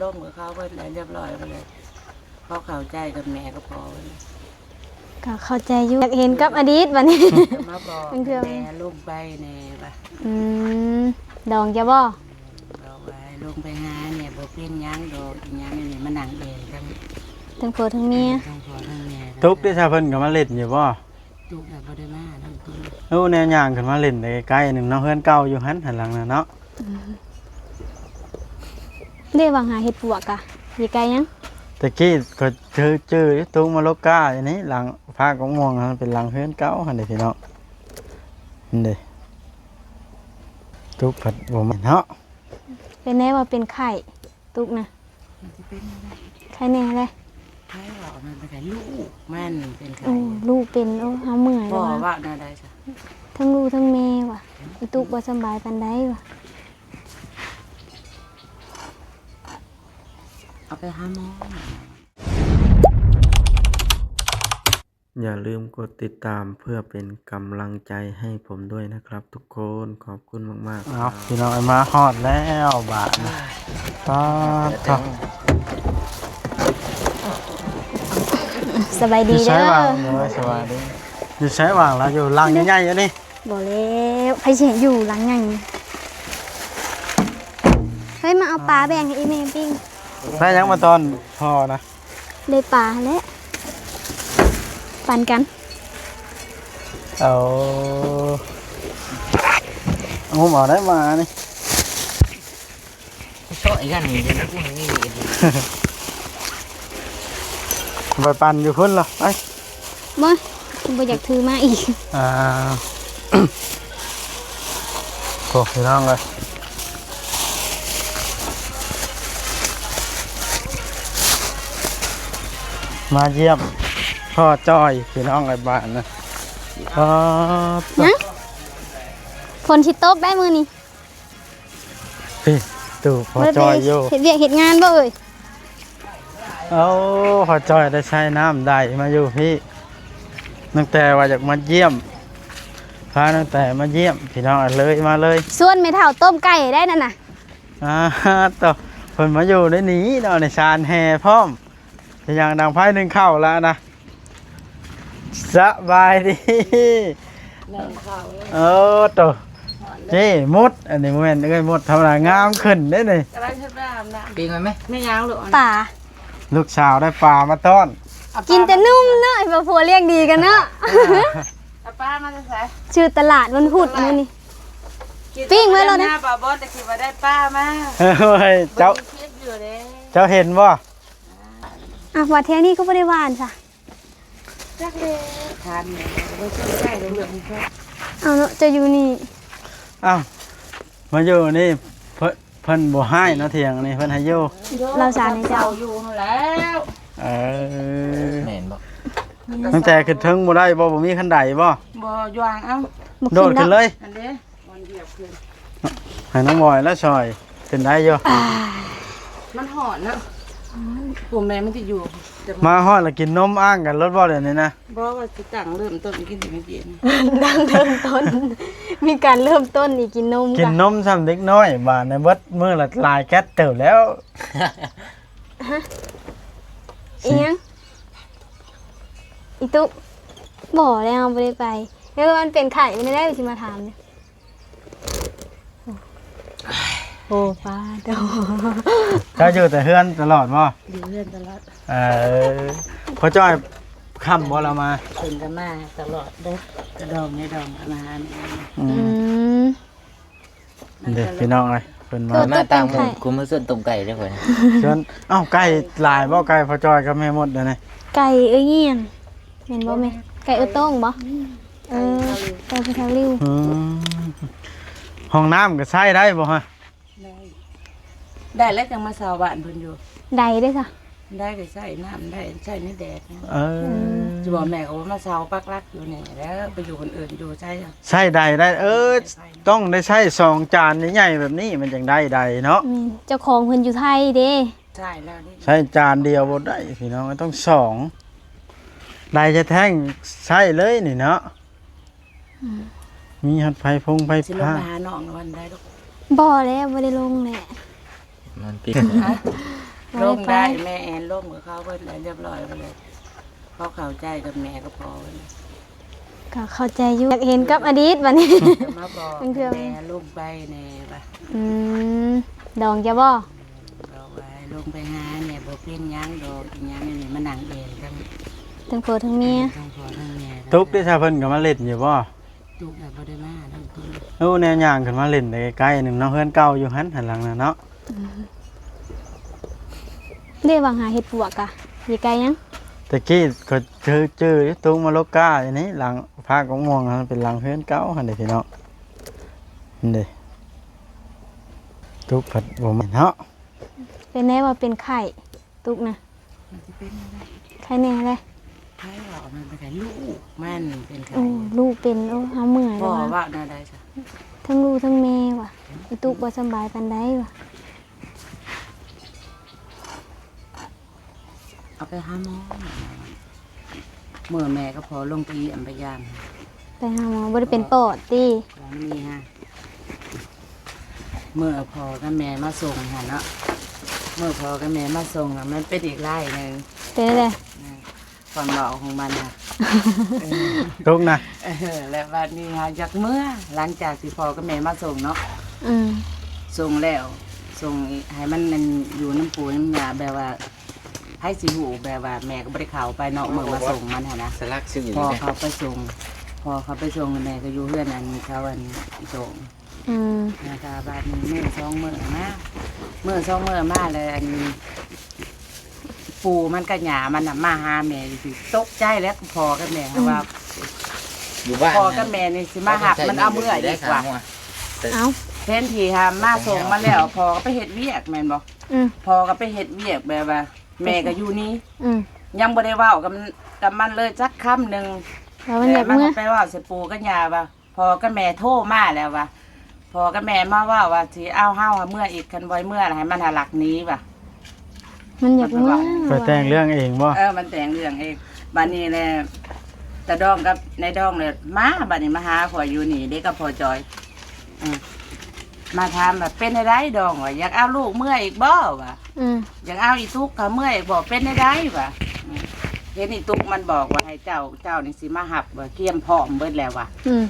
ລົມກັບເຂົາເບິດແລ້ວ ຮຽບຮ້ອຍເບິດແລ້ວ. ເຂົາເຂົ້າໃຈກັບແມ່ກັບພໍ່ເບິດແລ້ວ. ກໍເຂົ້າໃຈຢູ່ ຢາກເຫັນກັບອະດີດບັດນີ້. ກໍມາບອກ ເທື່ອ ແມ່ລົງໄປແດ່ວ່າ. ອືມ ດອງຈະບໍ່? ບອກວ່າໃຫ້ລົງໄປຫາແດ່ ບໍ່ເປັນຫຍັງດອກ ອີຫຍັງນີ້ ມານັ່ງເອງທັງ ທັງຜົວທັງເມຍ. ທັງຜົວທັງເມຍ. ຕຸກເດ້ ຊາເພິ່ນກໍມາຫຼິ້ນຢູ່ບໍ່? ຕຸກກໍບໍ່ໄດ້ມານຳຕິ. ໂອ້ ແນວຍ່າງຂຶ້ນມາຫຼິ້ນໄດ້ໃກ້ໆໜຶ່ງເນາະ ເຮືອນເກົ່າຢູ່ຫັ້ນ ຫັ້ນຫຼັງນັ້ນເນາະ. ອືມ ເດ້ ຫວ່າງຫາເຫັດປວກກະ ຢູ່ໃກ້ຫຍັງ? ແຕ່ກີ້ຂ້ອຍຈື່ ຈື່ຢູ່ ຕຸກມາລົກກ້າຢູ່ນີ້ ຫຼັງຟາກະມ່ວງຫັ້ນ ເປັນຫຼັງເຮືອນເກົ່າຫັ້ນເດ້ພີ່ນ້ອງ. ຫັ້ນເດ້ ຕຸກພັດບໍ່ແມ່ນເນາະ. ເປັນແນວວ່າເປັນໄຂ້ ຕຸກນະ. ມັນຊິເປັນແນວໃດ? ໄຂ້ແນ່ແຫຼະ. ໃຜເວົ້າມັນເປັນໄຂ້? ລູກມັນເປັນໄຂ້. ໂອ້ ລູກເປັນ. ໂອ້ ເຮົາເມື່ອຍແລ້ວ. ພໍ່ເວົ້າແນວໃດຊະ? ທັງລູກທັງແມ່ວ່າ ອີຕຸກບໍ່ສຳບາຍປານໃດວ່າ. ເອົາໄປຫາໝໍ. ຢ່າลืมกดติดตามเพื่อเป็นกำลังใจให้ผมด้วยนะครับทุกคน ขอบคุณมากๆ เอ้า ครับ พี่น้อง มาฮอดแล้วบาดนี้ ป๊าดโธ่ สบายดีเด้อ อยู่ไสหว่าง โดย สบายดี อยู่ไสหว่างล่ะ อยู่หลังใหญ่ๆ อันนี้ บ่แล้ว ไผสิให้อยู่หลังใหญ่ เฮ้ย มาเอาปลาแบ่งให้อีแม่ปิ้ง ได้หยังมาตอนพ่อนะ ได้ปลาแหละ ปันกัน เอา เอาหมอได้มานี่ ช่อยกันนี่ ไปปั่นอยู่พุ้นเหรอ ไป บ่ บ่อยากถือมาอีก อ่า โอ้ พี่น้องเอ้ย มาเยี่ยมพ่อจ้อย พี่น้องเอ้ย บ้านนะ ป๊าด หยัง ฝนสิตกได้มื้อนี้ พี่ ตู้พ่อจ้อยอยู่ เฮ็ดเวียกเฮ็ดงานบ่เอ่ย เอ้า พ่อจ้อยได้ใช้น้ำใดมาอยู่พี่ ตั้งแต่ว่าอยากมาเยี่ยม พาตั้งแต่มาเยี่ยม พี่น้องเลยมาเลย ชวนแม่เฒ่าต้มไก่ได้นั่นน่ะ อ่า ต่อ เพิ่นมาอยู่ในนี้เนาะ ในชานแห่พร้อม เป็นอย่างดังไพ่หนึ่งเข้าแล้วนะ สบายดี หนึ่งเข้าเลย เออ โต นี่มด อันนี้บ่แม่นเอ้ยมดธรรมดา งามขึ้นเด้นี่ กำลังจะไปอาบน้ำ ปิ้งมันไหม ไม่ย่างลูก ปลา ลูกสาวได้ปลามาต้อน เอาปลา กินแต่นมเนาะ ไอ้ผัวเลี้ยงดีกันเนาะ เอาปลามาจากไส ชื่อตลาดวันพุธมื้อนี้ ปิ้งไว้แล้วนะ ปลาบอสแต่คิดว่าได้ปลามา เฮ้ย เจ้า เบิ่งคลิปอยู่เด้ เจ้าเห็นบ่ อ่ะ ว่าแถวนี้ก็บ่ได้หว่านซะ จักเลย ถามเนี่ย บ่สนใจเรื่องนี้ เอาเนาะ เจ้าอยู่นี่ อ้าว มาอยู่นี่ เพิ่น เพิ่นบ่ให้เนาะ เถียงนี่ เพิ่นให้อยู่ เราสารให้เจ้า อยู่หั่นแล้ว เออ แม่นบ่ ตั้งแต่ขึ้นเทิงบ่ได้บ่ บ่มีคันไดบ่ บ่ ย่างเอา โดดขึ้นเลย อันเด้ ให้น้องบอยแล้วซอย ขึ้นได้อยู่ มันฮ้อนเนาะ ผมแม่มันจะอยู่ มาฮอดแล้วกินนมอ้างกันรถบ่เดี๋ยวนี้นะ บ่ ว่าสิตั้งเริ่มต้นกินมื้อกี้นี่ ตั้งเริ่มต้น มีการเริ่มต้นอีก กินนม กินนมซ้ำเด็กน้อย บาดนี้เบิดมื้อละหลายแก๊สเติบแล้ว ฮะ อีหยัง อีตุ๊ บ่แล้ว บ่ได้ไป แล้วมันเป็นไข้ มันได้สิมาถามเนี่ย โอ้ ป้าโต เจ้าอยู่แต่เฮือนตลอดบ่ อยู่เฮือนตลอด เออ พ่อจ้อยค่ำบ่ลาวมา เพิ่นก็มาตลอดเด้อ กระดองในดองอาหาร อืม อืม เด้อพี่น้องเอ้ย เพิ่นมา มาต่างหมู่ กูมาชวนต้มไก่เด้อข่อย ชวน เอ้า ไก่หลายบ่ ไก่พ่อจ้อยกับแม่มดเดี๋ยวนี้ ไก่เอ้ยเงี้ยง แม่นบ่แม่ ไก่เอ้ยโต้งบ่ เออ ไก่เอ้ยโต้ง อืม ห้องน้ำก็ใช้ได้บ่ฮะ ได้ ได้แล้วจังมาเช่าบ้านเพิ่นอยู่ ได้เด้อซะ ได้ก็ใช้น้ำได้ ใช้ในแดดนะ เออ สิบอกแม่ก็ว่ามาเช่าปักหลักอยู่นี่แล้ว ไปอยู่คนอื่นอยู่ใช้อะ ใช้ได้ได้ เออ ใช้ได้ ต้องได้ใช้สองจานใหญ่ๆแบบนี้มันจังได้ได้เนาะ แม่น เจ้าของเพิ่นอยู่ไทยเด้ ใช่แล้วนี่ ใช้จานเดียวบ่ได้พี่น้อง ต้องสอง ได้จะแท่งใช้เลยนี่เนาะ อืม มีฮอดไฟฟงไฟฟ้า สิลงไปหาน้องวันใดลูก บ่แล้ว บ่ได้ลงแหละ มันปิด ฮะ ລົງໄດ້ ແມ່ແອນລົງກັບເຂົາເບິດແລ້ວ ຮຽບຮ້ອຍເບິດແລ້ວ. ເຂົາເຂົ້າໃຈກັບແມ່ກັບພໍ່ເບິດແລ້ວ. ກໍເຂົ້າໃຈຢູ່ ຢາກເຫັນກັບອະດີດບັດນີ້ ກໍມາບອກ ເທື່ອແມ່ລົງໄປແດ່ວ່າ. ອືມ ດອງຈະບໍ່? ບອກວ່າໃຫ້ລົງໄປຫາແດ່ ບໍ່ເປັນຫຍັງດອກ ອີຫຍັງນີ້ ມານັ່ງເອງທັງ ທັງຜົວທັງເມຍ ທັງພໍ່ທັງແມ່. ຕຸກເດ້ ຊາເພິ່ນກໍມາຫຼິ້ນຢູ່ບໍ່? ຕຸກກໍບໍ່ໄດ້ມານຳ. ໂອ້ ແນວຍ່າງຂຶ້ນມາຫຼິ້ນໄດ້ໃກ້ໆ ໜຶ່ງເນາະ ເຮືອນເກົ່າຢູ່ຫັ້ນ ຫັ້ນຫຼັງນັ້ນເນາະ. ອືມ ເດ້ ຫວ່າງຫາເຫັດປວກກະ ຢູ່ໃກ້ຫຍັງ? ແຕ່ກີ້ຂ້ອຍຈື່ ຈື່ຢູ່ ຕຸກມາລົກກ້າຢູ່ນີ້ ຫຼັງພາກກະມ່ວງຫັ້ນ ເປັນຫຼັງເຮືອນເກົ່າຫັ້ນເດ້ພີ່ນ້ອງ. ນີ້ເດ້ ຕຸກພັດບໍ່ແມ່ນເນາະ. ເປັນແນວວ່າເປັນໄຂ້ ຕຸກນະ ມັນຊິເປັນໄດ້ ໄຂ້ແນ່ແຫຼະ. ໃຜວ່າມັນເປັນໄຂ້? ລູກມັນເປັນໄຂ້. ໂອ້ ລູກເປັນ. ໂອ້ ເຮົາເມື່ອຍແລ້ວ. ພໍ່ວ່າແນວໃດຊະ? ທັງລູກທັງແມ່ວ່າ ອີຕຸກບໍ່ສຳບາຍປານໃດວ່າ. ເອົາໄປຫາໝໍ ມື້ແມ່ກັບພໍ່ລົງໄປຢ້ຽມໄປຢາມ. ໄປຫາໝໍ ບໍ່ໄດ້ເປັນປອດຕິ? ບໍ່ມີຮະ. ມື້ພໍ່ກັບແມ່ມາສົ່ງຫັ້ນເນາະ ມື້ພໍ່ກັບແມ່ມາສົ່ງນະ ມັນເປັນອີກລາຍໜຶ່ງ. ເປັນໃດ? ຄວາມເວົ້າຂອງມັນນະ ເອີ ຕຸກນະ. ເອີ ແລ້ວບາດນີ້ຫາຢາກເມືອ ຫຼັງຈາກທີ່ພໍ່ກັບແມ່ມາສົ່ງເນາະ. ອືມ ສົ່ງແລ້ວ ສົ່ງໃຫ້ມັນ ອັນ ຢູ່ນຳປູນຳຍ່າ ແບບວ່າ ໃຜຊິຮູ້ ແບບວ່າແມ່ກໍບໍ່ໄດ້ເຂົ້າໄປເນາະ ມື້ມາສົ່ງມັນຫັ້ນນະ. ພໍ່ເຂົ້າໄປສົ່ງ ພໍ່ເຂົ້າໄປສົ່ງ ແມ່ກໍຢູ່ເຮືອນ ອັນ ເຂົາ ອັນ ອີ່ໂຕງ. ອືມ ແລ້ວກໍບາດນີ້ມື້ສອງມື້ມາ ມື້ສອງມື້ມາແລ້ວ ອັນ ປູມັນກັບຍ່າມັນນະມາຫາແມ່ ຕົກໃຈແລ້ວ ພໍ່ກັບແມ່ ອືມ ວ່າຢູ່ບ້ານ ພໍ່ກັບແມ່ນີ້ຊິມາຮັບມັນເອົາເມືອອີກວ່າ. ເອົ້າ ແທນທີ່ຫາມາສົ່ງມັນແລ້ວ ພໍ່ກໍໄປເຮັດວຽກແມ່ນບໍ່? ອືມ ພໍ່ກໍໄປເຮັດວຽກ ແບບວ່າແມ່ກໍຢູ່ນີ້. ອືມ ຍັງບໍ່ໄດ້ເວົ້າກັບ ກັບມັນເລີຍຈັກຄຳໜຶ່ງ. ແລ້ວມັນຢາກເມືອ ແລ້ວມັນກໍໄປເວົ້າໃສ່ປູກັບຍ່າວ່າ ພໍ່ກັບແມ່ໂທມາແລ້ວວ່າ ພໍ່ກັບແມ່ມາເວົ້າວ່າຊິເອົາເຮົາເມືອອີກ ຄັນບໍ່ໃຫ້ເມືອແລ້ວໃຫ້ມັນຫາລັກໜີວ່າ. ມັນຢາກເມືອ ໄປແຕ່ງເລື່ອງເອງບໍ່? ເອີ ມັນແຕ່ງເລື່ອງເອງ. ບາດນີ້ແຫຼະ ຕາດອງກັບນາຍດອງແຫຼະມາ ບາດນີ້ມາຫາຂ້ອຍຢູ່ນີ້ເດ້ ກັບພໍ່ຈອຍ. ເອີ ມາຖາມວ່າ ເປັນຈັ່ງໃດດອງ ວ່າ ຢາກເອົາລູກເມືອອີກບໍ່ ວ່າ. ອືມ ຢາກເອົາອີຕຸກເຂົ້າເມືອອີກບໍ່ ເປັນຈັ່ງໃດ ວ່າ. ອືມ ເຫັນອີຕຸກມັນບອກວ່າໃຫ້ເຈົ້າ ເຈົ້ານີ້ຊິມາຮັບ ວ່າກຽມພ້ອມເບິດແລ້ວ ວ່າ. ອືມ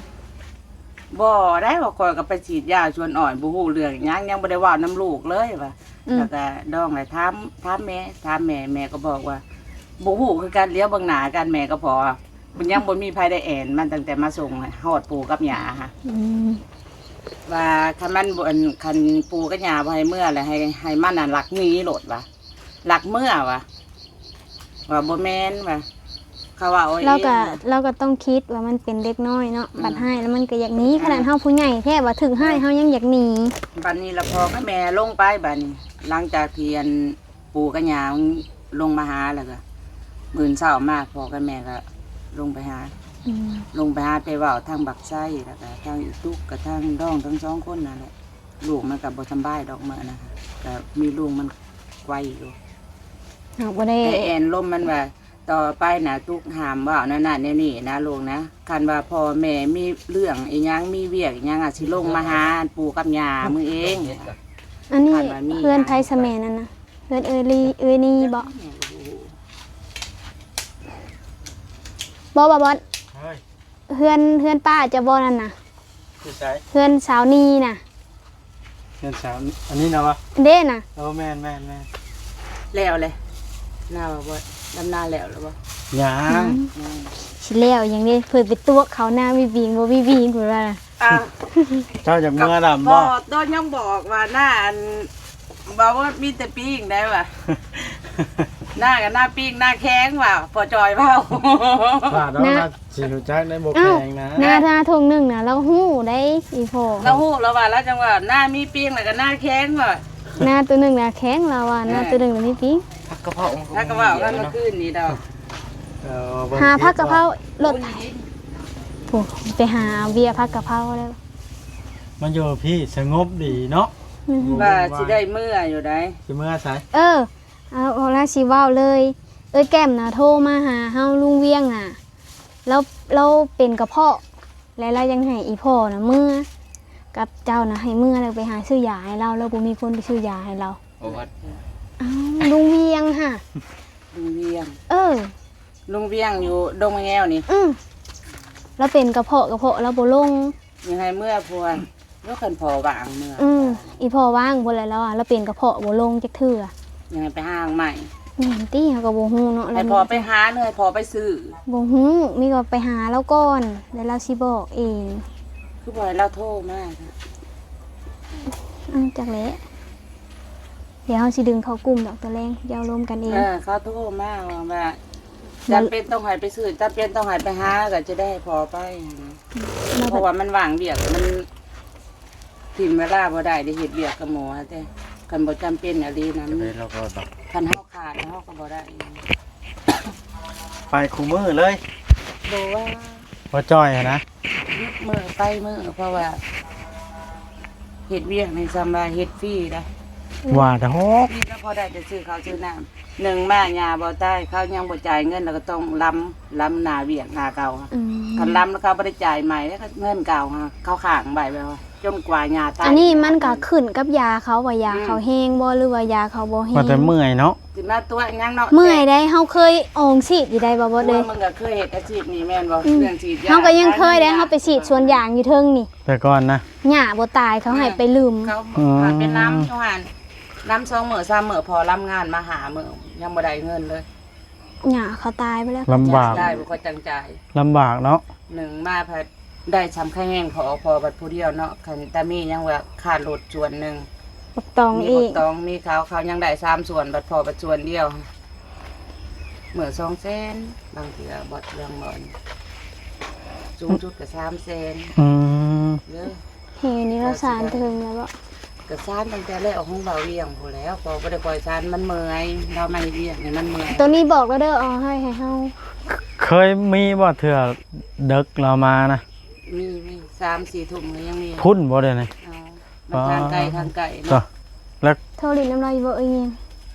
ບໍ່ໄດ້ ວ່າຂ້ອຍກໍໄປສີດຢາສວນອ້ອຍ ບໍ່ຮູ້ເລື່ອງຫຍັງ ຍັງບໍ່ໄດ້ເວົ້ານຳລູກເລີຍ ວ່າ. ອືມ ແລ້ວກໍດອງແຫຼະຖາມ ຖາມແມ່ ຖາມແມ່ ແມ່ກໍບອກວ່າ ບໍ່ຮູ້ຄືກັນ ຫຼຽວເບິ່ງໜ້າກັນ ແມ່ກັບພໍ່ ມັນຍັງບໍ່ມີໃຜໄດ້ແອນມັນ ຕັ້ງແຕ່ມາສົ່ງຮອດປູກັບຍ່າຫັ້ນ. ອືມ ວ່າຄັນມັນບໍ່ ອັນ ຄັນປູກັບຍ່າບໍ່ໃຫ້ເມືອແລ້ວ ໃຫ້ ໃຫ້ມັນນັ້ນລັກໜີໂລດວ່າ ລັກເມືອວ່າ ວ່າບໍ່ແມ່ນວ່າ ເຂົາເວົ້າເອງ. ລາວກໍ ລາວກໍຕ້ອງຄິດວ່າມັນເປັນເດັກນ້ອຍເນາະ ອືມ ບັດຮ້າຍແລ້ວມັນກໍຢາກໜີ. ຂະໜາດເຮົາຜູ້ໃຫຍ່ແທ້ ວ່າຖືກຮ້າຍເຮົາຍັງຢາກໜີ. ບັດນີ້ລະພໍ່ກັບແມ່ລົງໄປ ບັດນີ້ ຫຼັງຈາກທີ່ ອັນ ປູກັບຍ່າລົງມາຫາ ແລ້ວກໍມື້ເຊົ້າມາ ພໍ່ກັບແມ່ກໍລົງໄປຫາ. ອືມ ລົງໄປຫາ ໄປເວົ້າທາງບັກໄຊ ແລ້ວກໍທາງອີຕຸກ ກັບທາງດອງ ທັງສອງຄົນນັ້ນແຫຼະ. ລູກມັນກໍບໍ່ສຳບາຍດອກ ມື້ນັ້ນນະ ກໍມີລຸງມັນໄກວຢູ່. ເຮົາບໍ່ໄດ້ ແຕ່ແອນລົມມັນວ່າ ຕໍ່ໄປນະ ຕຸກຫ້າມເວົ້າແນວນັ້ນແນວນີ້ນະລູກນະ. ຄັນວ່າພໍ່ແມ່ມີເລື່ອງອີ່ຫຍັງ ມີວຽກອີ່ຫຍັງອະ ຊິລົງມາຫາປູກັບຍ່າມຶງເອງ. ອັນນີ້ເຮືອນໃຜສະແມ່ນັ້ນນະ? ເຮືອນເອື້ອຍລີ ເອື້ອຍນີບໍ? ບໍ່ ບໍ່ ບໍ່ ເຮີ້ຍ ເຮືອນ ເຮືອນປ້າເຈົ້າບໍ່ນັ້ນນະ? ຢູ່ໃສ? ເຮືອນສາວນີນະ. ເຮືອນສາວ ອັນນີ້ນະວະ? ເດ້ນະ. ໂອ້ ແມ່ນໆໆ. ແລ້ວແຫຼະ ນາວ່າບໍ່ ດຳນາແລ້ວແລ້ວບໍ່? ຍັງ ຍັງ ຍັງ. ຊິແລ້ວຫຍັງເດ້ ເພິ່ນໄປຕົວະເຂົານາມີວິງບໍ່ມີວິງ ເພິ່ນວ່າ. ອ້າວ ເຈົ້າຢາກເມືອດຳບໍ່? ບໍ່ ຕອນຍັງບອກວ່ານາ ອັນ ບໍ່ວ່າມີແຕ່ປີ້ງໄດ້ວ່າ ນາກໍນາປີ້ງນາແຂງວ່າ ພໍ່ຈອຍເວົ້າ. ວ່າດອກ ນາ ວ່າຊິຮູ້ຈັກໄດ້ບໍ່ແຂງນະ. ນາ ນາທົ່ງໜຶ່ງນະ ລາວຮູ້ໄດ໋ອີ່ພໍ່ ລາວຮູ້ ລາວວ່າ ລາວຈັ່ງວ່າ ນາມີປີ້ງ ແລ້ວກໍນາແຂງວ່າ ນາຕົວໜຶ່ງນາແຂງ ລາວວ່າ ເອີ ນາຕົວໜຶ່ງນະມີປີ້ງ. ຜັກກະເພົາ ພັກກໍເວົ້າກັນເມື່ອຄືນນີ້ດອກ. ເອີ ຫາຜັກກະເພົາໂລດ. ໂອ້ ໄປຫາເວຍຜັກກະເພົາແລ້ວ ມັນຢູ່ພີ້ສະຫງົບດີເນາະ. ອືມ ວ່າຊິໄດ້ເມືອຢູ່ໃດ໋. ຊິເມືອໃສ? ເອີ ເອົາ ເອົາລະ ຊິເວົ້າເລີຍ ເອື້ອຍແກ້ມນະໂທມາຫາເຮົາ ລຸງວຽງນະ ລາວ ລາວເປັນກະເພາະ ແລະ ລາວຍັງໃຫ້ອີ່ພໍ່ນະເມືອກັບເຈົ້ານະ ໃຫ້ເມືອແລ້ວໄປຫາຊື້ຢາໃຫ້ລາວ ລາວບໍ່ມີຄົນໄປຊື້ຢາໃຫ້ລາວ. ໂອ້ ອ້າວ ລຸງວຽງຫະ ລຸງວຽງ ເອີ ລຸງວຽງຢູ່ດົງມະແງວນີ້ ອື ລາວເປັນກະເພາະ ກະເພາະລາວບໍ່ລົງ ຍັງໃຫ້ເມືອພວນ ແລ້ວຄັນພໍ່ວ່າງເມືອ ອື ອີພໍ່ວ່າງພຸ້ນແຫຼະ ລາວວ່າລາວເປັນກະເພາະບໍ່ລົງຈັກເທື່ອ ຍັງໃຫ້ໄປຫາໃໝ່ ແມ່ນຕິ ເຮົາກໍບໍ່ຮູ້ເນາະ ໃຫ້ພໍ່ໄປຫາ ຫຼືໃຫ້ພໍ່ໄປຊື້ ບໍ່ຮູ້ ມີແຕ່ວ່າໄປຫາລາວກ່ອນ ແລ້ວລາວຊິບອກເອງ ຄືບໍ່ໃຫ້ລາວໂທມາ ອື ຈັກແຫຼະ ດຽວເຮົາຊິດຶງເຂົ້າກຸ່ມດອກ ຕອນແລງເຈົ້າລົມກັນເອງ ເອີ ເຂົາໂທມາວ່າ ວ່າ ຈຳເປັນຕ້ອງໃຫ້ໄປຊື້ ຈຳເປັນຕ້ອງໃຫ້ໄປຫາ ກໍຈະໄດ້ໃຫ້ພໍ່ໄປ ເພາະວ່າມັນວ່າງວຽກ ມັນຖິ້ມເວລາບໍ່ໄດ້ ໄດ້ເຮັດວຽກກັບໝູ່ ແຕ່ຄັນບໍ່ຈຳເປັນອີ່ຫຼີນະ ຄັນເຮົາຂາດ ເຮົາກໍບໍ່ໄດ້ ໄປຄູ່ມື້ເລີຍ ບໍ່ວ່າ ບໍ່ຈ່ອຍຫັ້ນນະ ຢຸດມື້ໄປມື້ ເພາະວ່າເຮັດວຽກນີ້ສ່ຳວ່າເຮັດຟຣີໄດ໋ ວ່າແຕ່ຮອກ ຟຣີກໍພໍໄດ້ແຕ່ຊື້ເຂົ້າຊື້ນ້ຳ ໜຶ່ງມາຍ່າບໍ່ຕາຍ ເຂົາຍັງບໍ່ຈ່າຍເງິນ ແລ້ວກໍຕ້ອງລຳ ລຳໜ້າວຽກໜ້າເກົ່າ ອືມ ຄັນລຳແລ້ວເຂົາບໍ່ໄດ້ຈ່າຍໃໝ່ ແລ້ວກໍເງິນເກົ່າເຂົາຄ້າງໄວ້ແບບວ່າ ຈົນກວ່າຍ່າຕາຍ ອັນນີ້ມັນກໍຂຶ້ນກັບຢາເຂົາວ່າຢາເຂົາແຮງບໍ່ ອືມ ຫຼືວ່າຢາເຂົາບໍ່ແຮງ ວ່າແຕ່ເມື່ອຍເນາະ ຊິມາຕົວະຫຍັງເນາະ ເມື່ອຍໄດ໋ ເຮົາເຄີຍອອງຊີບຢູ່ໃດ໋ ບໍ່ ບໍ່ເດີ ມຶງກໍເຄີຍເຮັດອາຊີບນີ້ແມ່ນບໍ່ ອືມ ເລື່ອງສີດຢາ ເຮົາກໍຍັງເຄີຍໄດ໋ ເຮົາໄປສີດສວນຢາງຢູ່ເທິງນີ້ ແຕ່ກ່ອນນະ ຫຍ້າບໍ່ຕາຍ ເຂົາໃຫ້ໄປລຶ້ມ ເຂົາ ອືມ ໄປລຳຢູ່ຫັ້ນ ລຳສອງມື້ສາມມື້ ພໍລຳງານມາຫ້າມື້ ຍັງບໍ່ໄດ້ເງິນເລີຍ ຫຍ້າເຂົາຕາຍໄປແລ້ວ ລຳບາກ ຕາຍບໍ່ຄ່ອຍຈັ່ງຈ່າຍ ລຳບາກເນາະ ໜຶ່ງມາພັດ ໄດ້ຊ່ຳຂະແຮງພໍ ພໍບັດຜູ້ດຽວເນາະ ຄັນຕາມີຍັງວ່າຄ່າລົດສ່ວນໜຶ່ງ ບັກຕອງ ມີ ອີກ ບັກຕອງ ມີເຂົາ ເຂົາຍັງໄດ້ສາມສ່ວນ ບັດພໍ່ບັດສ່ວນດຽວ ເມື່ອສອງແສນ ບາງເທື່ອບໍ່ເລື່ອງບ່ອນ ສູງສຸດກໍສາມແສນ ອືມ ເດີ ເຮນີ້ລາວສານເຖິງແລ້ວບໍ່? ກໍສານຕັ້ງແຕ່ແລ້ວຂອງບ່າວວຽງພຸ້ນແຫຼ້ວ ພໍບໍ່ໄດ້ຄ່ອຍສານ ມັນເມື່ອຍ ລາວມາເຮັດວຽກນີ້ມັນເມື່ອຍ ໂຕນີ້ບອກລາວເດີ ເອົາໃຫ້ ໃຫ້ເຮົາ ເຄີຍມີບໍ່ເທື່ອເດິກລາວມານະ? ມີ ມີ ສາມສີ່ທຸ່ມກໍຍັງມີ ພຸ້ນບໍ່ດຽວນີ້? ເອີ ມັນທາງໄກ ທາງໄກເນາະ ແລ້ວ ໂທຫຼິ້ນນຳລາວຢູ່ບໍ່ເອີຍ?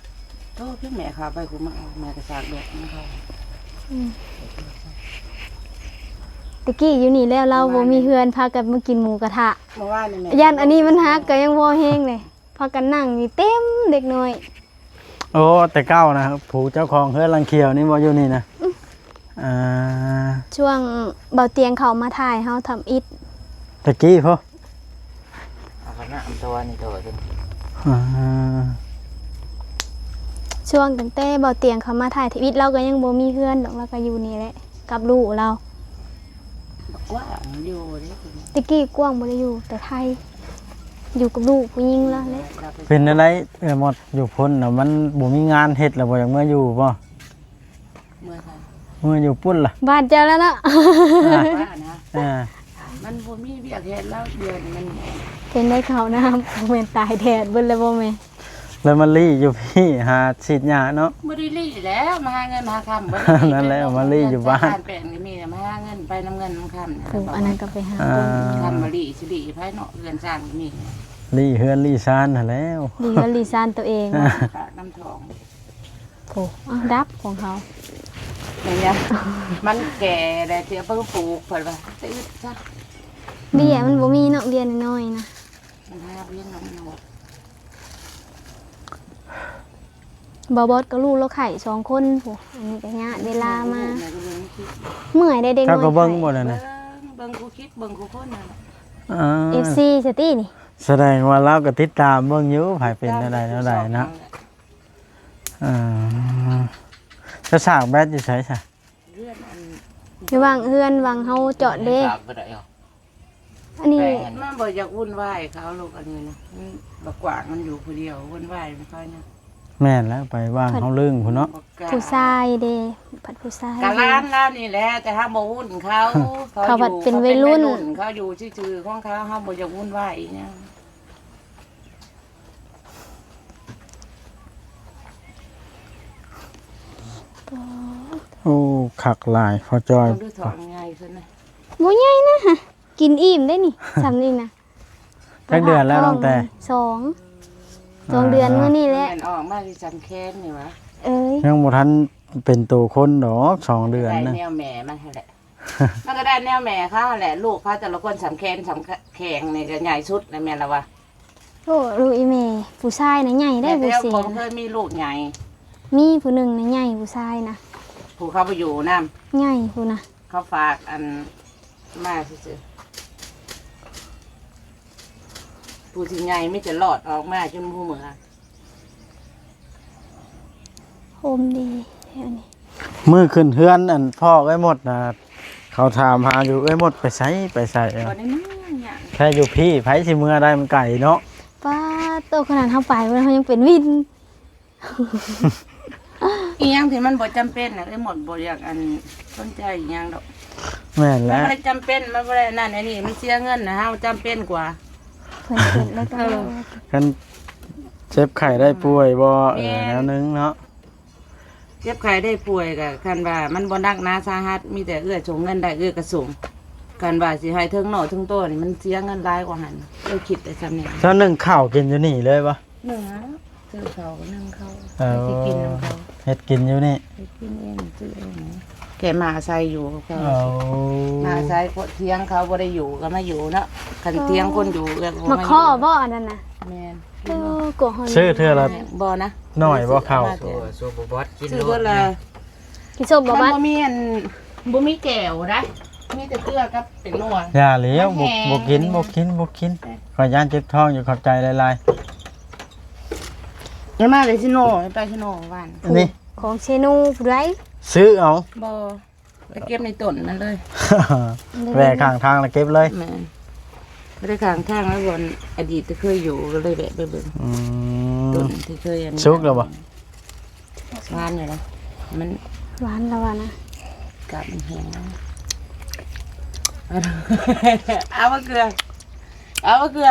ໂທ ຄືແມ່ເຂົາໄປ ກູມາເອົາ ແມ່ກໍສາກແບບນຳເຂົາ ອືມ ແຕ່ກີ້ຢູ່ນີ້ແລ້ວ ລາວບໍ່ມີເຮືອນ ພາກັນມາກິນໝູກະທະ ເມື່ອວານນີ້ແມ່ ຢ້ານອັນນີ້ມັນຫັກກໍຍັງບໍ່ແຮງເລີຍ ພາກັນນັ່ງຢູ່ເຕັມເດັກນ້ອຍ ໂອ້ ແຕ່ເກົ່ານະ ຜູ້ເຈົ້າຂອງເຮືອນຫຼັງຂຽວນີ້ບໍ່ ຢູ່ນີ້ນະ ອືມ ອ່າ ຊ່ວງເບົາຕຽງເຂົາມາຖ່າຍເຮົາທຳອິດ ແຕ່ກີ້ພຸ້ນ ເອົາຂະໜາດຕົວນີ້ຕົວເປັນ ອ່າ ຊ່ວງຕັ້ງແຕ່ເບົາຕຽງເຂົາມາຖ່າຍທຳອິດ ລາວກໍຍັງບໍ່ມີເຮືອນດອກ ລາວກໍຢູ່ນີ້ແຫຼະກັບລູກລາວ ກວ້າງຢູ່ເດ້ ແຕ່ກີ້ກວ້າງບໍ່ໄດ້ຢູ່ແຕ່ໄທ ຢູ່ກັບລູກຜູ້ຍິງລາວແຫຼະ ເປັນແນວໃດເອື້ອຍມອດ ຢູ່ພຸ້ນນະ ມັນບໍ່ມີງານເຮັດລະບໍ່ ຢາກເມືອຢູ່ບໍ່? ເມືອໃສ? ເມືອຢູ່ພຸ້ນລະ ບ້ານເຈົ້າລະເນາະ ອ່າ ວ່ານະ ອ່າ ມັນບໍ່ມີວຽກເຮັດແລ້ວ ດຽວນີ້ມັນ ເປັນໄດ້ເຂົ້ານ້ຳ ບໍ່ແມ່ນຕາຍແດດເບິດແລ້ວບໍ່ແມ່? ແລ້ວມາລີ້ຢູ່ພີ້ຫາສີດຫຍ້າເນາະ ບໍ່ໄດ້ລີ້ແຫຼະ ມາຫາເງິນຫາຄຳ ບໍ່ໄດ້ລີ້ ນັ້ນແຫຼະ ມາລີ້ຢູ່ບ້ານ ແປງນີ້ມີ ມາຫາເງິນໄປນຳເງິນນຳຄຳ ໂອ້ ອັນນັ້ນກໍໄປຫາ ອ່າ ຄຳມາລີ້ຊິລີ້ໃຜເນາະ ເຮືອນຊານກໍມີ ລີ້ເຮືອນລີ້ຊານຫັ້ນແລ້ວ ລີ້ເຮືອນລີ້ຊານຕົວເອງ ປາກນ້ຳທ້ອງ ໂອ້ ອ້າວ ດັບຂອງເຮົາ ແມ່ນຫຍັງ? ມັນແກ່ແລ້ວ ຊິເອົາໄປປູກ ເພິ່ນວ່າ ຕື່ນຊະ ເບ້ຍມັນບໍ່ມີເນາະ ເບ້ຍນ້ອຍໆນະ ມັນຫາວຽນນ້ອງໆ ບ່າວບອດກັບລູກລາວໄຂ້ສອງຄົນພຸ້ນ ອັນນີ້ກໍຍາດເວລາມາ ເມື່ອຍໄດ໋ເດັກນ້ອຍ ເຈົ້າກໍເບິ່ງບໍ່ລະນະ? ເບິ່ງ ເບິ່ງຄູ່ຄິດ ເບິ່ງຄູ່ຄົນນັ້ນແຫຼະ ອ່າ ເອັຟຊີ ສະຕິນີ້ ສະແດງວ່າລາວກໍຕິດຕາມເບິ່ງຢູ່ ໃຜເປັນແນວໃດແນວໃດເນາະ ອ່າ ຈະສາກແບັດຢູ່ໃສຊະ? ເຮືອນອັນ ຢູ່ຫວ່າງເຮືອນຫວ່າງເຮົາຈອດເດ້ ສາກບໍ່ໄດ້ເນາະ ອັນນີ້ ມັນບໍ່ຢາກວຸ່ນວາຍເຂົາ ລູກອັນນີ້ນະ ມັນບັກກວ້າງ ມັນຢູ່ຜູ້ດຽວ ວຸ່ນວາຍນຳເຂົານະ ແມ່ນແລ້ວ ໄປຫວ່າງເຮົາລຶ້ງພຸ້ນເນາະ ຜູ້ຊາຍເດ້ ພັດຜູ້ຊາຍ ກະຫຼານລາວນີ້ແຫຼະ ແຕ່ເຮົາບໍ່ວຸ່ນເຂົາ ເຂົາພັດເປັນໄວລຸ້ນ ເຂົາຢູ່ຊື່ໆຂອງເຂົາ ເຮົາບໍ່ຢາກວຸ່ນວາຍອີ່ຫຍັງ. ໂອ້ ຄັກຫຼາຍພໍ່ຈ້ອຍ ເບິ່ງດູທ້ອງໃຫຍ່ຂຶ້ນນະ ບໍ່ໃຫຍ່ນະ ກິນອີ່ມໄດ໋ນີ້ ສ່ຳນີ້ນະ ຈັກເດືອນແລ້ວນ້ອງແຕ? ສອງ ສອງເດືອນ ອ່າ ມື້ນີ້ແຫຼະ ມັນອອກມາຊິສ່ຳແຂນນີ້ຫວາ ເອີຍ ຍັງບໍ່ທັນເປັນໂຕຄົນດອກ ສອງເດືອນນະ ໄດ້ແນວແມ່ມັນຫັ້ນແຫຼະ ມັນກໍໄດ້ແນວແມ່ເຂົາຫັ້ນແຫຼະ ລູກເຂົາແຕ່ລະຄົນສ່ຳແຂນສ່ຳແຂງນີ້ກໍໃຫຍ່ສຸດແລ້ວແມ່ນລະວະ ໂອ້ ລູກອີ່ແມ່ຜູ້ຊາຍນະໃຫຍ່ໄດ໋ ແຕ່ບໍ່ເສຍ ບໍ່ເຄີຍມີລູກໃຫຍ່ ມີຜູ້ໜຶ່ງນະ ໃຫຍ່ຜູ້ຊາຍນະ ຜູ້ເຂົາບໍ່ຢູ່ນຳ ໃຫຍ່ພຸ້ນນະ ເຂົາຝາກອັນມາຊື່ໆ ຜູ້ທີ່ໃຫຍ່ມີແຕ່ລອດອອກມາຈົນບໍ່ເມືອ. ໂຮມດີແຖວນີ້ ມື້ຂຶ້ນເຮືອນອັນພໍ່ເອື້ອຍມົດນະ ເຂົາຖາມຫາຢູ່ ເອື້ອຍມົດໄປໃສ ໄປໃສ ບໍ່ໄດ້ມາຫຍັງ ແຄ່ຢູ່ພີ້ ໃຜຊິເມືອໄດ້ ມັນໄກເນາະ. ປາດໂຕ ຂະໜາດເຮົາໄປພຸ້ນ ເຮົາຍັງເປັນວິນ. ອີ່ຫຍັງທີ່ມັນບໍ່ຈຳເປັນນະ ເອື້ອຍມົດບໍ່ຢາກອັນສົນໃຈອີ່ຫຍັງດອກ. ແມ່ນແລ້ວ ມັນບໍ່ໄດ້ຈຳເປັນ ມັນບໍ່ໄດ້ອັນນັ້ນອັນນີ້ ມັນເສຍເງິນນະ ເຮົາຈຳເປັນກວ່າ. ເພິ່ນເປັນແລ້ວກໍ ເອີ ເວົ້າ ຄັນເຈັບໄຂ້ໄດ້ປ່ວຍບໍ່ ເອີ ແມ່ນ ແນວໜຶ່ງເນາະ. ເຈັບໄຂ້ໄດ້ປ່ວຍກໍ ຄັນວ່າມັນບໍ່ໜັກໜາສາຫັດ ມີແຕ່ເອື້ອຍສົ່ງເງິນໄດ້ ເອື້ອຍກໍສົ່ງ. ຄັນວ່າຊິໃຫ້ເຖິງເນື້ອເຖິງໂຕນີ້ ມັນເສຍເງິນຫຼາຍກວ່າຫັ້ນ. ເອື້ອຍຄິດແຕ່ສ່ຳນີ້. ເຈົ້າໜຶ້ງເຂົ້າກິນຢູ່ນີ້ເລີຍບໍ່? ໜຶ້ງແລ້ວ ຊື້ເຂົ້າໜຶ້ງເຂົ້າ ເອີ ໄປຊິກິນນຳເຂົາ ເຮັດກິນຢູ່ນີ້ ເຮັດກິນເອງ ຊື້ເອງ. ແກມາອາໄສຢູ່ເຂົາ ເອົາ ມາອາໄສ ພວກທຽງເຂົາບໍ່ໄດ້ຢູ່ກໍມາຢູ່ເນາະ. ຄັນທຽງຄົນຢູ່ ເອື້ອຍກໍບໍ່ມາຢູ່. ມາຂໍບໍ່ອັນນັ້ນນະ? ແມ່ນ. ເອີ ກໍຮອນ ຊື້ເທື່ອລະ ແມ່ນ ບໍ່ນະ ໜ້ອຍບໍ່ເຂົ້າ? ຊື້ມາແຕ່ ໂອ້ ຊຸບບໍ່ບອດ ກິນ ຊື້ ໂລດ ເທື່ອລະ ແມ່ ກິນສົ້ມບໍ່ບາດ? ມັນບໍ່ມີອັນ ບໍ່ມີແຈ່ວໄດ໋ ມີແຕ່ເກືອກັບແປ້ງນົວ. ຢ່າແລ້ວ ບໍ່ ບໍ່ກິນ ບໍ່ກິນ ບໍ່ກິນ. ຂ້ອຍຢ້ານເຈັບທ້ອງຢູ່. ຂອບໃຈຫຼາຍໆ. ແລ້ວມາແຕ່ຊິໂນ ໄປຊິໂນຫວານ ອັນນີ້ ຂອງເຊໂນຜູ້ໃດ? ຊື້ເອົາ ບໍ່ ໄປເກັບໃນຕົ້ນນັ້ນເລີຍ. ແວ່ຂ້າງທາງແລ້ວເກັບເລີຍ. ແມ່ນ ໄປໄດ້ຂ້າງທາງແລ້ວ ບ່ອນອະດີດທີ່ເຄີຍຢູ່ ກໍເລີຍແວະໄປເບິ່ງ. ອືມ ຕົ້ນທີ່ເຄີຍອັນ ສຸກແລ້ວບໍ່? ຫວານຢູ່ນະ ມັນຫວານແລ້ວວ່ານະ ກາບມັນແຫ້ງແລ້ວ. ເອົາມາເກືອ ເອົາມາເກືອ.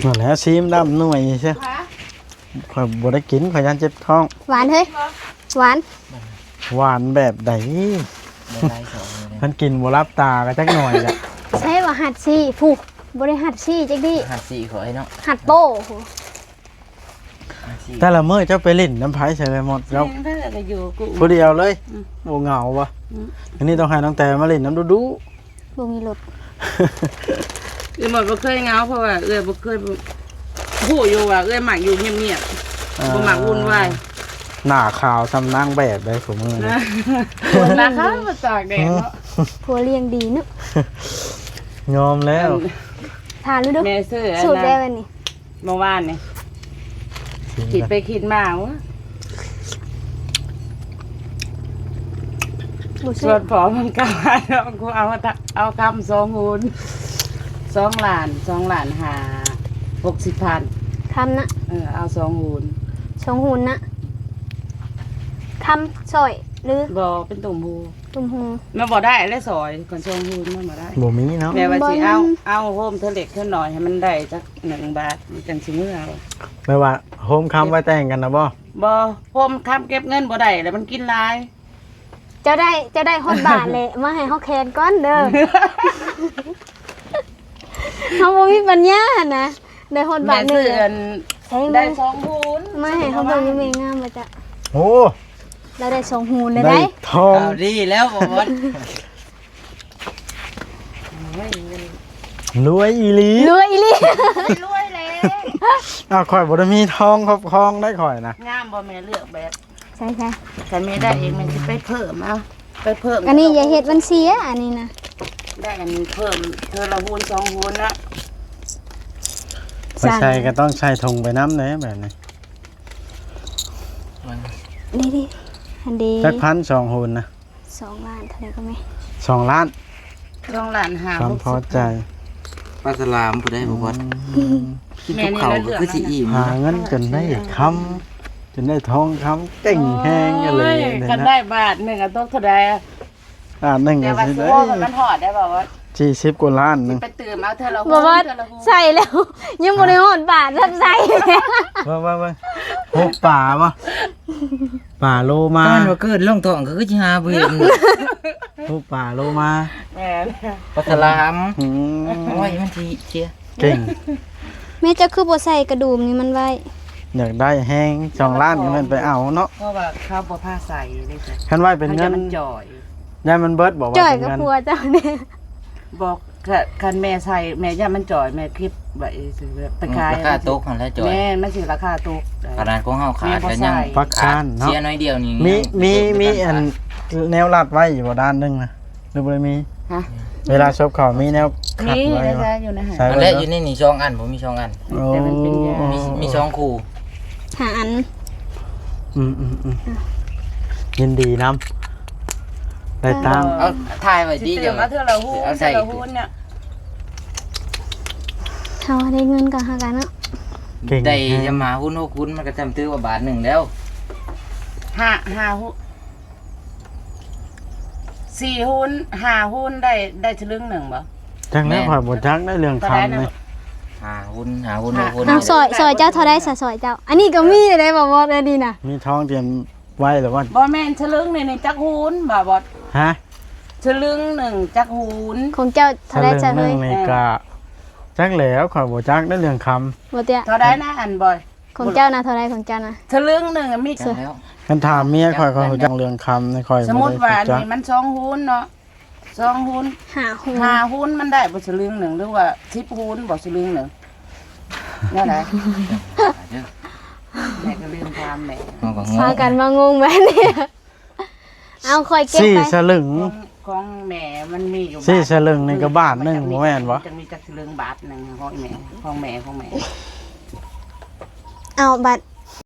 ນັ້ນແຫຼະ ຊີມດຳໜ່ວຍນີ້ຊະ. ຂ້ອຍບໍ່ໄດ້ກິນ ຂ້ອຍຢ້ານເຈັບທ້ອງ. ຫວານເຮີ້ຍ ຫວານ. ຫວານແບບໃດ? ມັນກິນບໍ່ຫຼັບຕາກໍຈັກໜ່ອຍລະ. ໃຊ່ວ່າຫັດຊີ້ ຜູ້ ບໍ່ໄດ້ຫັດຊີ້ຈັກດີ້. ຫັດຊີ້ຂ້ອຍເນາະ ຫັດໂປ້. ແຕ່ລະມື້ເຈົ້າໄປຫຼິ້ນນຳໃຜ ໃສ່ໄປໝົດແລ້ວ? ຜູ້ດຽວເລີຍ. ອືມ ບໍ່ເຫງົາບໍ່? ອືມ ອັນນີ້ຕ້ອງໃຫ້ນ້ອງແຕມາຫຼິ້ນນຳດຸໆ. ບໍ່ມີລົດ. ເອື້ອຍໝົດບໍ່ເຄີຍເຫງົາ ເພາະວ່າເອື້ອຍບໍ່ເຄີຍ ຮູ້ຢູ່ວ່າເອື້ອຍມັກຢູ່ງຽບໆ ອ່າ ບໍ່ມັກວຸ່ນວາຍ. ໜ້າຂາວສ່ຳນາງແບບໄດ໋ ຜູ້ມື້ນີ້. ໜ້າຂາວຕາກແດດເນາະ. ຜົວລ້ຽງດີເນາະ. ຍອມແລ້ວ. ຖາມດູ ແມ່ຊື້ອັນນັ້ນ ສູດແລ້ວອັນນີ້. ເມື່ອວານນີ້ ຄິດໄປຄິດມາ ໂອ້ຍ ບໍ່ຊື້ ສ່ວນພໍ່ມັນກໍວ່າເນາະ ກູເອົາ ເອົາຄຳສອງຫູນ ສອງລ້ານ ສອງລ້ານຫ້າ ຫົກສິບພັນ ຄຳນະ. ເອີ ເອົາສອງຫູນ ສອງຫູນນະ. ຄຳສ້ອຍຫຼື ບໍ່ ເປັນຕຸ້ມຫູ. ຕຸ້ມຫູ ມັນບໍ່ໄດ້ແລ້ວ ສອຍ ຄັນສອງຫູນມັນບໍ່ໄດ້. ບໍ່ມີເນາະ ແມ່ວ່າຊິເອົາ ມັນ ເອົາໂຮມເທື່ອເລັກເທື່ອນ້ອຍໃຫ້ມັນໄດ້ຈັກໜຶ່ງບາດ ມັນຈັ່ງຊິເມືອ. ແມ່ວ່າໂຮມຄຳໄວ້ແຕ່ງກັນນະບໍ່? ບໍ່ ໂຮມຄຳເກັບເງິນບໍ່ໄດ້ແລ້ວ ມັນກິນຫຼາຍ. ເຈົ້າໄດ້ ເຈົ້າໄດ້ຮອດບາດແຫຼະ ມາໃຫ້ເຮົາແຄນກ່ອນເດີ. ເຮົາບໍ່ມີປັນຍາຫັ້ນນະ. ໄດ້ຮອດບາດໜຶ່ງ ແມ່ຊື້ອັນ ໃສ່ ໄດ້ສອງຫູນ ມາໃຫ້ເຮົາເບິ່ງຢູ່. ແມ່ງາມວ່າຈະ ໂອ້ ລາວໄດ້ສອງຫູນແລ້ວ ໄດ້ ໄດ້ທອງ ອ້າວ ດີແລ້ວບໍ່ໝົດ. ໂອ້ຍ ລວຍອີ່ຫຼີ ລວຍອີ່ຫຼີ ລວຍແລ້ວ. ອ້າວ ຂ້ອຍບໍ່ໄດ້ມີທອງຄອບຄອງໄດ໋ ຂ້ອຍນະ. ງາມບໍ່ແມ່ ເລືອກແບບ ໃສ່ ໃສ່ ຄັນແມ່ໄດ້ອີກ ແມ່ຊິໄປເພີ່ມເອົາ ໄປເພີ່ມ. ອັນນີ້ຢ່າເຮັດມັນເສຍ ອັນນີ້ນະ. ໄດ້ອັນເພີ່ມເທື່ອລະຫູນສອງຫູນນະ. ໄປໃສ່ກໍຕ້ອງໃສ່ຖົງໄປນຳເດ້ ແບບນີ້. ນີ້ໆ ອັນເດ ຈັກພັນ ສອງຫູນນະ? ສອງລ້ານເທົ່າໃດກໍແມ່? ສອງລ້ານ ສອງລ້ານຫ້າ ຄວາມພໍໃຈ. ປາສະຫຼາມຜູ້ໃດບໍ່ວັດ ອືມ ກິນກັບເຂົ້າກໍຄືຊິອີ່ມ. ຫາເງິນຈົນໄດ້ຄຳ ຈົນໄດ້ທອງຄຳ ເກັ່ງແຮງ ໂອ້ຍ ອີ່ຫຼີເດ້. ຄັນໄດ້ບາດໜຶ່ງອະຕົກເທົ່າໃດ? ບາດໜຶ່ງ ແຕ່ວ່າ ກໍຊິ ຊິ ໂອ້ ມັນຮອດໄດ້ບໍ່ວ່າ ສີ່ສິບກວ່າລ້ານໜຶ່ງ ໄປຕື່ມເອົາເທື່ອລະຫູນ ບໍ່ວ່າ ເທື່ອລະຫູນ ໃສ່ແລ້ວ ຍັງບໍ່ໄດ້ຮອດບາດ ຊ້ຳໃສ່. ເບິ່ງ ເບິ່ງ ເບິ່ງ ຮູບປາບໍ່? ປາໂລມາ ຕອນວ່າເກີດລົງທ້ອງກໍຄືຊິຫາບໍ່ເຫັນ. ຮູບປາໂລມາ ແມ່ນ ປາສະຫຼາມ. ອືມ ໂອ້ຍ ມັນຊິເສຍ ເກັ່ງ. ແມ່ເຈົ້າຄືບໍ່ໃສ່ກະດຸມນີ້ມັນໄວ້? ຢາກໄດ້ແຮງ ສອງລ້ານກໍແມ່ນໄປເອົາເນາະ. ເພາະວ່າເຂົາບໍ່ພາໃສ່ເດ້. ຄັນໄວ້ເປັນເງິນ ມັນຈ່ອຍ ຢ້ານມັນເບິດບໍ່? ຈ່ອຍກັບຜົວເຈົ້ານີ້. ບໍ່ ຄັນ ຄັນແມ່ໃສ່ ແມ່ຢ້ານມັນຈ່ອຍ ແມ່ເກັບໄວ້ ໄປຂາຍ ອືມ ລາຄາຕົກຫັ້ນແຫຼະຈ່ອຍ ແມ່ນ ມັນຊິລາຄາຕົກ ຂະໜາດຂອງເຮົາຂາດ ແມ່ນບໍ່ໃສ່ ກໍຍັງ ປາກຊານເນາະ ເສຍໜ້ອຍດຽວນີ້ ມີ ມີ ມີອັນແນວລັດໄວ້ຢູ່ບໍ່ດ້ານໜຶ່ງນະ ຫຼືບໍ່ໄດ້ມີ? ຮະ? ເວລາສົບເຂົ້າມີແນວຂັດໄວ້ບໍ່? ມີ ໃສ່ ໃສ່ ອັນແລະ ຢູ່ໃນນີ້ສອງອັນ ບໍ່ມີສອງອັນ ໂອ້ ແຕ່ມັນເປັນຢາ ມີ ມີສອງຄູ່ ຫ້າອັນ ອືມໆໆ ຍິນດີນຳ ໄດ້ຕາມ ເອົາ ຖ່າຍໄວ້ ຊິເຕີມເອົາເທື່ອລະຫູນ ເອົາໃສ່ ເທື່ອລະຫູນເນຍ ເຮົາໄດ້ເງິນກໍຫາກັນເນາະ ເກັ່ງ ໄດ້ ແຮງ ຈຳຫ້າຫູນຫົກຫູນ ມັນກໍຈຳຖືວ່າບາດໜຶ່ງແລ້ວ ຫ້າ ຫ້າຫູນ ສີ່ຫູນ ຫ້າຫູນໄດ້ ໄດ້ສະລຶງໜຶ່ງບໍ່? ຈັກແລ້ວ ແມ່ນ ຂ້ອຍບໍ່ຈັກໃນເລື່ອງຄຳນີ້ ຫ້າຫູນ ຫ້າຫູນຫົກຫູນ ເອົາ ຊ່ອຍ ຊ່ອຍເຈົ້າເທົ່າໃດຊະ ຊ່ອຍເຈົ້າ ອັນນີ້ກໍມີໄດ້ບໍ່ ບໍ່ໄດ້ດີນະ ມີທອງຕຽມໄວ້ແລ້ວບໍ່? ບໍ່ແມ່ນ ສະລຶງໜຶ່ງນີ້ຈັກຫູນ ບໍ່ ບໍ່ ຮະ? ສະລຶງໜຶ່ງຈັກຫູນ? ຂອງເຈົ້າເທົ່າໃດຊະ ສະລຶງໜຶ່ງນີ້ ເຮີ້ຍ? ກໍຈັກແລ້ວ ຂ້ອຍບໍ່ຈັກໃນເລື່ອງຄຳ ບໍ່ເຕຍ ເທົ່າໃດນະ ອັນບອຍ? ຂອງເຈົ້ານະເທົ່າໃດ ຂອງເຈົ້ານະ? ສະລຶງໜຶ່ງມີ ແລ້ວ ຄັນຖາມເມຍຂ້ອຍ ຂ້ອຍຮູ້ຈັກເລື່ອງຄຳ ຂ້ອຍ ສົມມຸດວ່າອັນນີ້ມັນສອງຫູນເນາະ ສອງຫູນ ຫ້າຫູນ ຫ້າຫູນ ມັນໄດ້ບໍ່ສະລຶງໜຶ່ງ ຫຼືວ່າສິບຫູນບໍ່ສະລຶງໜຶ່ງ ແນວໃດ? ແມ່ກໍລືມຖາມແມ່ ເຮົາກໍງົງ ພາກັນມາງົງແບບນີ້ ເອົາ ຂ້ອຍເກັບໄປ ສີ່ສະລຶງ ຂອງ ຂອງແມ່ມັນມີຢູ່ ສີ່ສະລຶງນີ້ກໍບາດໜຶ່ງ ມັນຈະມີ ບໍ່ແມ່ນບໍ່? ມັນຈະມີຈັກສະລຶງ ບາດໜຶ່ງ ຂອງແມ່ ຂອງແມ່ ຂອງແມ່ ເອົາ ບາດ